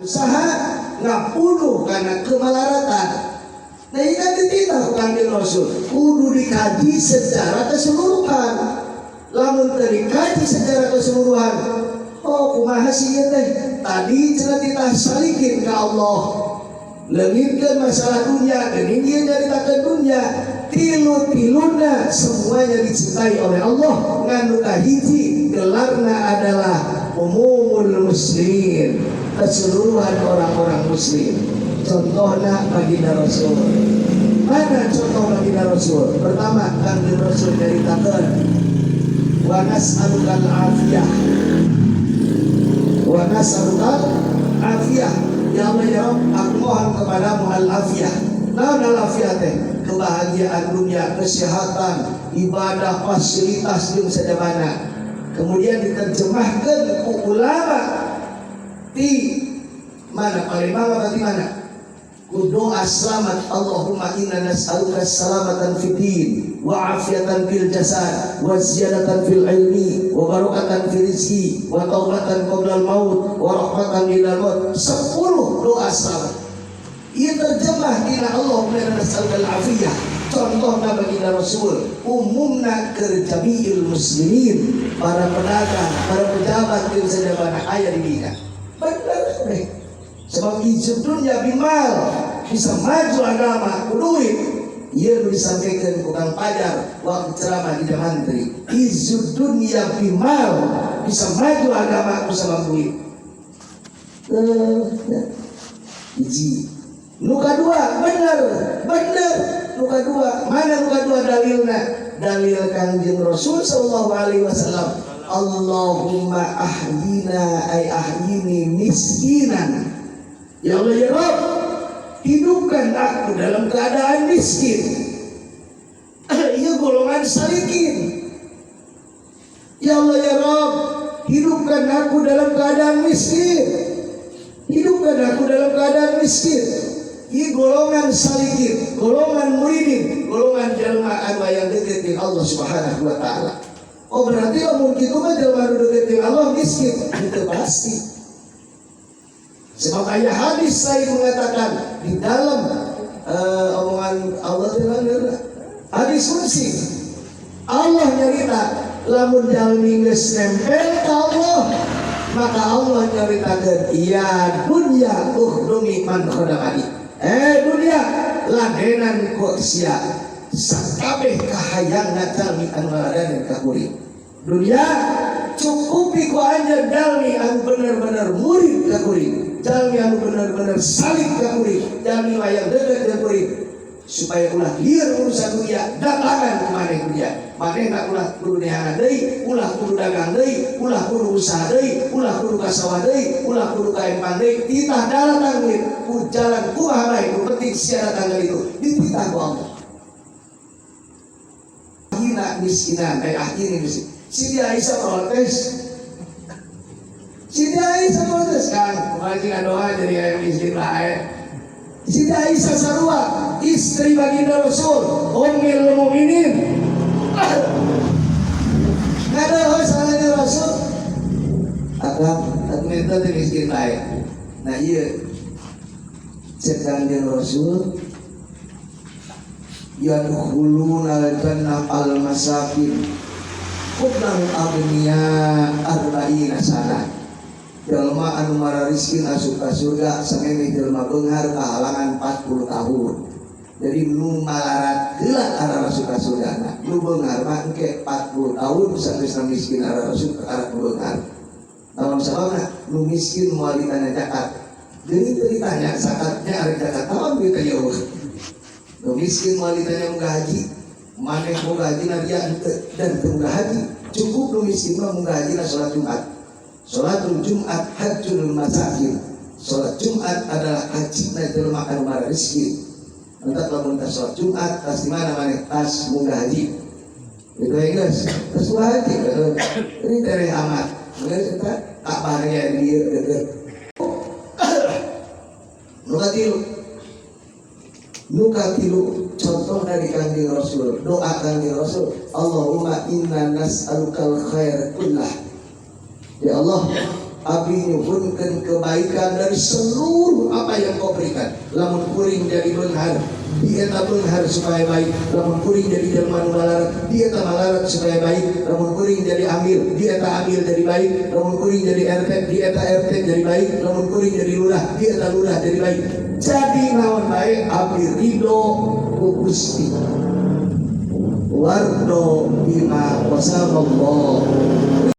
Usaha ngapunuh karena kemalaratan. Nah, ini kan dititah ku Kanjeng Rasul, kudu dikaji secara keseluruhan. Lamun teu dikaji secara keseluruhan, oh, kumaha sih ieu teh? Tadi cenah titah salikin ka Allah, leungitkeun masalah dunia. Geuning ieu nyaritakeun dunia, tilu-tiluna semuanya dicintai oleh Allah, ngan nu kahiji gelarna adalah umumul muslimin, keseluruhan orang-orang muslim. Contohnya baginda Rasul. Mana contoh baginda Rasul? Pertama, Kanjeng Rasul nyaritakeun, wa nas'alukal afiyah, wa nas'alukal afiyah. Ya Allah, ya Rabb, aku mohon kepadamu al afiyah. Naon al afiyah teh? Kebahagiaan dunia, kesehatan, ibadah, fasilitas, jeung sajabana. Kemudian diterjemahkan ku ulama di mana? Palembang apa di mana? Ku doa selamat, Allahumma inna nas'aluka salamatan fid din wa afiatan fil jasad wa ziyadatan fil ilmi wa barakatan fil rizki wa taubatan qabla al maut wa rahmatan ilal maut. 10 doa selamat. Ia terjemah dina Allahumma inna nas'aluka al afiyah. Contohna baginda Rasul, umumna ke jami'il muslimin, para pedagang, para pejabat, jeung sajabana aya di dinya. Bener deh, sebab izzud dunya bimal, bisa maju agama ku duit. Ieu nu disampaikan ku Kang Pajar waktu ceramah di Jamantri. Izzud dunya bimal, bisa maju agama ku sabab duit. Ya. Hiji. Nu kadua, bener, bener. Nu kadua, mana nu kadua dalilna? Dalil Kangjeng Rasul sallallahu alaihi wasallam. Allahumma ahyina ay ahyini miskinan. Ya Allah, ya Rabb, hidupkan aku dalam keadaan miskin. Iya, golongan salikin. Ya Allah, ya Rabb, hidupkan aku dalam keadaan miskin. Hidupkan aku dalam keadaan miskin. Ini golongan salikin, golongan muridin, golongan jalma anu yang dekat dengan Allah Subhanahu wa taala. Oh, berarti lamun kitu mah jalma anu dekat dengan Allah miskin, itu pasti. Sebab ayat hadis lain mengatakan di dalam omongan Allah itu, hadis qudsi, Allah nyarita lamun jalmi geus nempel ka Allah, maka Allah nyaritakeun, ya dunya ukhdumi man khadamani, eh dunia, ladenan ku sia sakabeh kahayangna jalmi anu ngaladenan ka kuring. Dunia, cukupi ku anjeun jalmi anu bener-bener murid ka kuring, jalmi anu bener-bener salik ka kuring, jalmi hayang deukeut ka kuring, supaya ulah lieur urusan dunia datangan ku maneh. Dunia, manehna ulah kudu neangan deui, ulah kudu dagang deui, ulah kudu usaha deui, ulah kudu ka sawah deui, ulah kudu ka empang deui. Titah datang duit ku jalan kumaha bae, nu penting sia datang itu, dititah ku Allah. Hina miskinan, eh, akhirnya miskin. Siti Aisyah protes. Siti Aisyah protes kan, kemarin sih doa jadi yang miskin bae. Siti Aisyah sarua, istri baginda Rasul, Ummul Mukminin. Kada salahnya Rasul. Akang, aku minta teh miskin bae. Nah iya, cek Kanjeng Rasul, yadkhuluna al-jannah al-masakin qabla al-aghniya arba'ina sana. Jelma anu marariskin asup ka surga samemeh jelma beunghar kahalangan 40 tahun. Jadi nu malarat heula arasup ka surgana, nu beunghar mah engke 40 tahun sageusna miskin arasup ka arah nu beunghar. Naon sababna? Nu miskin moal ditanya zakat. Jadi teu ditanya zakatnya, arek zakat naon duit teh euweuh. Nu miskin moal ditanya munggah haji, maneh munggah haji na dia henteu dan teu munggah haji. Cukup nu miskin mah munggah haji na salat Jumat. Salatul Jumat hajjul masakin. Salat Jumat adalah haji na jelema anu marariskin. Entak lamun tas salat Jumat tas di mana maneh tas munggah haji. Itu ya guys, tas munggah haji. Ini tereh amat. Geus eta Ka'bah nya di dieu deukeut. Nu katilu. Nu katilu, contoh dari Kanjeng Rasul, doa Kanjeng Rasul, Allahumma inna nas'alukal khair kullah. Ya Allah, Abdi nyuhunkeun kebaikan dari seluruh apa yang kau berikan. Lamun kuring jadi beunghar, di eta beunghar supaya baik. Lamun kuring jadi jelema nu malarat, di eta malarat supaya baik. Lamun kuring jadi amil, di eta amil jadi baik. Lamun kuring jadi RT, di eta RT jadi baik. Lamun kuring jadi lurah, di eta lurah jadi baik. Jadi naon baik, abdi ridho ku Gusti. Wardo bima qasamallah.